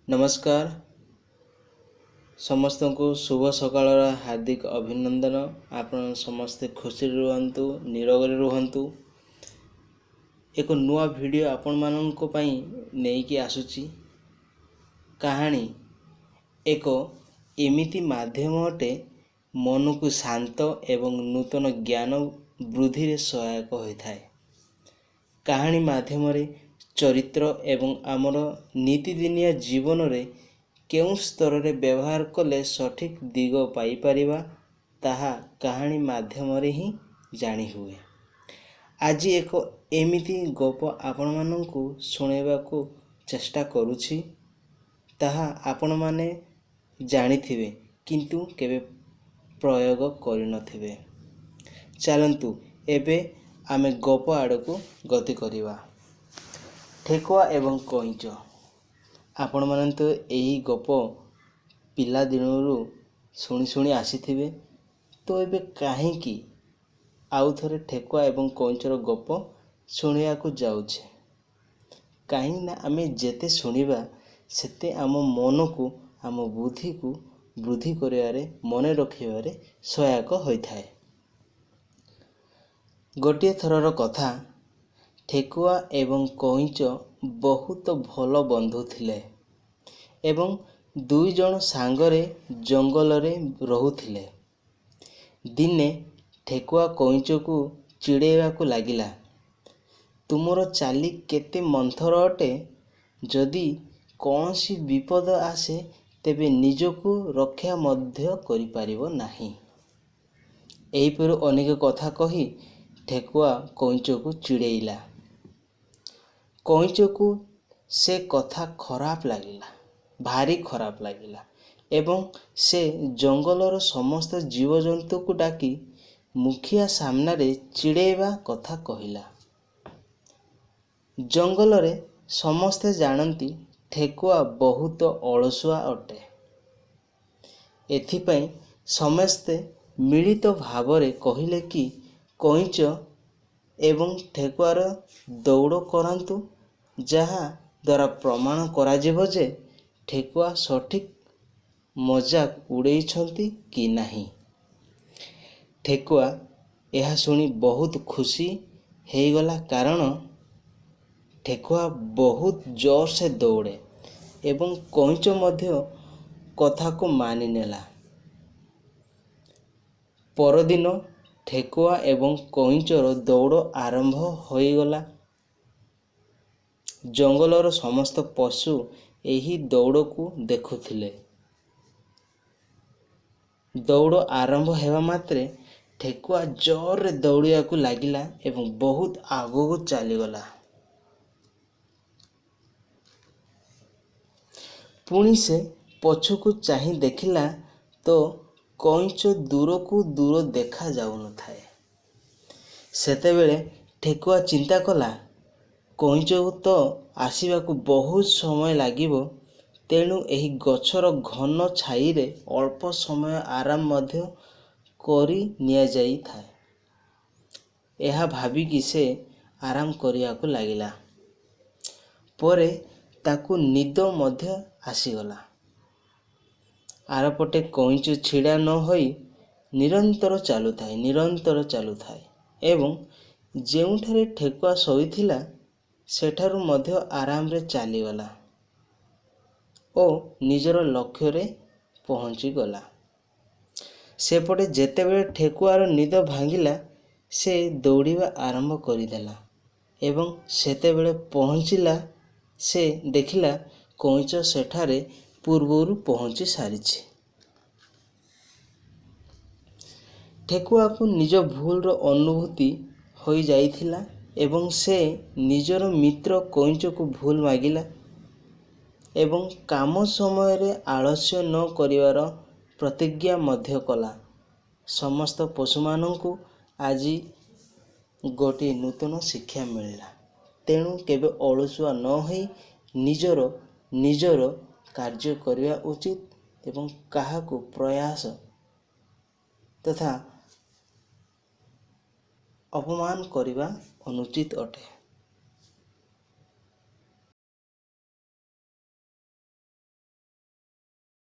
ନମସ୍କାର, ସମସ୍ତଙ୍କୁ ଶୁଭ ସକାଳର ହାର୍ଦ୍ଦିକ ଅଭିନନ୍ଦନ। ଆପଣ ସମସ୍ତେ ଖୁସିରେ ରୁହନ୍ତୁ, ନିରୋଗରେ ରୁହନ୍ତୁ। ଏକ ନୂଆ ଭିଡ଼ିଓ ଆପଣମାନଙ୍କ ପାଇଁ ନେଇକି ଆସୁଛି। କାହାଣୀ ଏକ ଏମିତି ମାଧ୍ୟମ ଅଟେ, ମନକୁ ଶାନ୍ତ ଏବଂ ନୂତନ ଜ୍ଞାନ ବୃଦ୍ଧିରେ ସହାୟକ ହୋଇଥାଏ। କାହାଣୀ ମାଧ୍ୟମରେ ଚରିତ୍ର ଏବଂ ଆମର ନିତିଦିନିଆ ଜୀବନରେ କେଉଁ ସ୍ତରରେ ବ୍ୟବହାର କଲେ ସଠିକ୍ ଦିଗ ପାଇପାରିବା, ତାହା କାହାଣୀ ମାଧ୍ୟମରେ ହିଁ ଜାଣିହୁଏ। ଆଜି ଏକ ଏମିତି ଗପ ଆପଣମାନଙ୍କୁ ଶୁଣାଇବାକୁ ଚେଷ୍ଟା କରୁଛି, ତାହା ଆପଣମାନେ ଜାଣିଥିବେ କିନ୍ତୁ କେବେ ପ୍ରୟୋଗ କରିନଥିବେ। ଚାଲନ୍ତୁ ଏବେ ଆମେ ଗପ ଆଡ଼କୁ ଗତି କରିବା। ଠେକୁଆ ଏବଂ କଇଁଚ। ଆପଣମାନେ ତ ଏହି ଗପ ପିଲାଦିନରୁ ଶୁଣି ଶୁଣି ଆସିଥିବେ, ତ ଏବେ କାହିଁକି ଆଉ ଥରେ ଠେକୁଆ ଏବଂ କଇଁଚର ଗପ ଶୁଣିବାକୁ ଯାଉଛେ? କାହିଁକି ନା ଆମେ ଯେତେ ଶୁଣିବା ସେତେ ଆମ ମନକୁ, ଆମ ବୁଦ୍ଧିକୁ ବୃଦ୍ଧି କରିବାରେ, ମନେ ରଖିବାରେ ସହାୟକ ହୋଇଥାଏ। ଗୋଟିଏ ଥରର କଥା, ଠେକୁଆ ଏବଂ କଇଁଚ ବହୁତ ଭଲ ବନ୍ଧୁ ଥିଲେ ଏବଂ ଦୁଇ ଜଣ ସାଙ୍ଗରେ ଜଙ୍ଗଲରେ ରହୁଥିଲେ। ଦିନେ ଠେକୁଆ କଇଁଚକୁ ଚିଡ଼େଇବାକୁ ଲାଗିଲା, ତୁମର ଚାଲି କେତେ ମନ୍ଥର ଅଟେ, ଯଦି କୌଣସି ବିପଦ ଆସେ ତେବେ ନିଜକୁ ରକ୍ଷା ମଧ୍ୟ କରିପାରିବ ନାହିଁ। ଏହିପରି ଅନେକ କଥା କହି ଠେକୁଆ କଇଁଚକୁ ଚିଡ଼େଇଲା। କଇଁଚକୁ ସେ କଥା ଖରାପ ଲାଗିଲା, ଭାରି ଖରାପ ଲାଗିଲା ଏବଂ ସେ ଜଙ୍ଗଲର ସମସ୍ତ ଜୀବଜନ୍ତୁକୁ ଡାକି ମୁଖିଆ ସାମ୍ନାରେ ଚିଡ଼େଇବା କଥା କହିଲା। ଜଙ୍ଗଲରେ ସମସ୍ତେ ଜାଣନ୍ତି ଠେକୁଆ ବହୁତ ଅଳସୁଆ ଅଟେ। ଏଥିପାଇଁ ସମସ୍ତେ ମିଳିତ ଭାବରେ କହିଲେ କି କଇଁଚ ଏବଂ ଠେକୁଆର ଦୌଡ଼ କରାନ୍ତୁ, ଯାହା ଦ୍ୱାରା ପ୍ରମାଣ କରାଯିବ ଯେ ଠେକୁଆ ସଠିକ୍ ମଜାକ ଉଡ଼େଇଛନ୍ତି କି ନାହିଁ। ଠେକୁଆ ଏହା ଶୁଣି ବହୁତ ଖୁସି ହେଇଗଲା, କାରଣ ଠେକୁଆ ବହୁତ ଜୋରସେ ଦୌଡ଼େ ଏବଂ କଇଁଚ ମଧ୍ୟ କଥାକୁ ମାନିନେଲା। ପରଦିନ ଠେକୁଆ ଏବଂ କଇଁଚର ଦୌଡ଼ ଆରମ୍ଭ ହୋଇଗଲା। ଜଙ୍ଗଲର ସମସ୍ତ ପଶୁ ଏହି ଦୌଡ଼କୁ ଦେଖୁଥିଲେ। ଦୌଡ଼ ଆରମ୍ଭ ହେବା ମାତ୍ରେ ଠେକୁଆ ଜୋରରେ ଦୌଡ଼ିବାକୁ ଲାଗିଲା ଏବଂ ବହୁତ ଆଗକୁ ଚାଲିଗଲା। ପୁଣି ସେ ପଛକୁ ଚାହିଁ ଦେଖିଲା ତ କଇଁଚ ଦୂରକୁ ଦୂର ଦେଖା ଯାଉନଥାଏ। ସେତେବେଳେ ଠେକୁଆ ଚିନ୍ତା କଲା, କଇଁଚକୁ ତ ଆସିବାକୁ ବହୁତ ସମୟ ଲାଗିବ, ତେଣୁ ଏହି ଗଛର ଘନ ଛାଇରେ ଅଳ୍ପ ସମୟ ଆରାମ ମଧ୍ୟ କରି ନିଆଯାଇଥାଏ। ଏହା ଭାବିକି ସେ ଆରାମ କରିବାକୁ ଲାଗିଲା। ପରେ ତାକୁ ନିଦ ମଧ୍ୟ ଆସିଗଲା। ଆରପଟେ କଇଁଚ ଛିଡ଼ା ନ ହୋଇ ନିରନ୍ତର ଚାଲୁଥାଏ, ନିରନ୍ତର ଚାଲୁଥାଏ ଏବଂ ଯେଉଁଠାରେ ଠେକୁଆ ଶୋଇଥିଲା ସେଠାରୁ ମଧ୍ୟ ଆରାମରେ ଚାଲିଗଲା ଓ ନିଜର ଲକ୍ଷ୍ୟରେ ପହଞ୍ଚିଗଲା। ସେପଟେ ଯେତେବେଳେ ଠେକୁଆର ନିଦ ଭାଙ୍ଗିଲା, ସେ ଦୌଡ଼ିବା ଆରମ୍ଭ କରିଦେଲା ଏବଂ ସେତେବେଳେ ପହଞ୍ଚିଲା, ସେ ଦେଖିଲା କଇଁଚ ସେଠାରେ ପୂର୍ବରୁ ପହଞ୍ଚି ସାରିଛି। ଠେକୁଆକୁ ନିଜ ଭୁଲର ଅନୁଭୂତି ହୋଇଯାଇଥିଲା ଏବଂ ସେ ନିଜର ମିତ୍ର କଇଁଚକୁ ଭୁଲ ମାଗିଲା ଏବଂ କାମ ସମୟରେ ଆଳସ୍ୟ ନ କରିବାର ପ୍ରତିଜ୍ଞା ମଧ୍ୟ କଲା। ସମସ୍ତ ପଶୁମାନଙ୍କୁ ଆଜି ଗୋଟିଏ ନୂତନ ଶିକ୍ଷା ମିଳିଲା। ତେଣୁ କେବେ ଅଳସୁଆ ନ ହୋଇ ନିଜର କାର୍ଯ୍ୟ କରିବା ଉଚିତ ଏବଂ କାହାକୁ ପ୍ରୟାସ ତଥା ଅପମାନ କରିବା ଅନୁଚିତ ଅଟେ।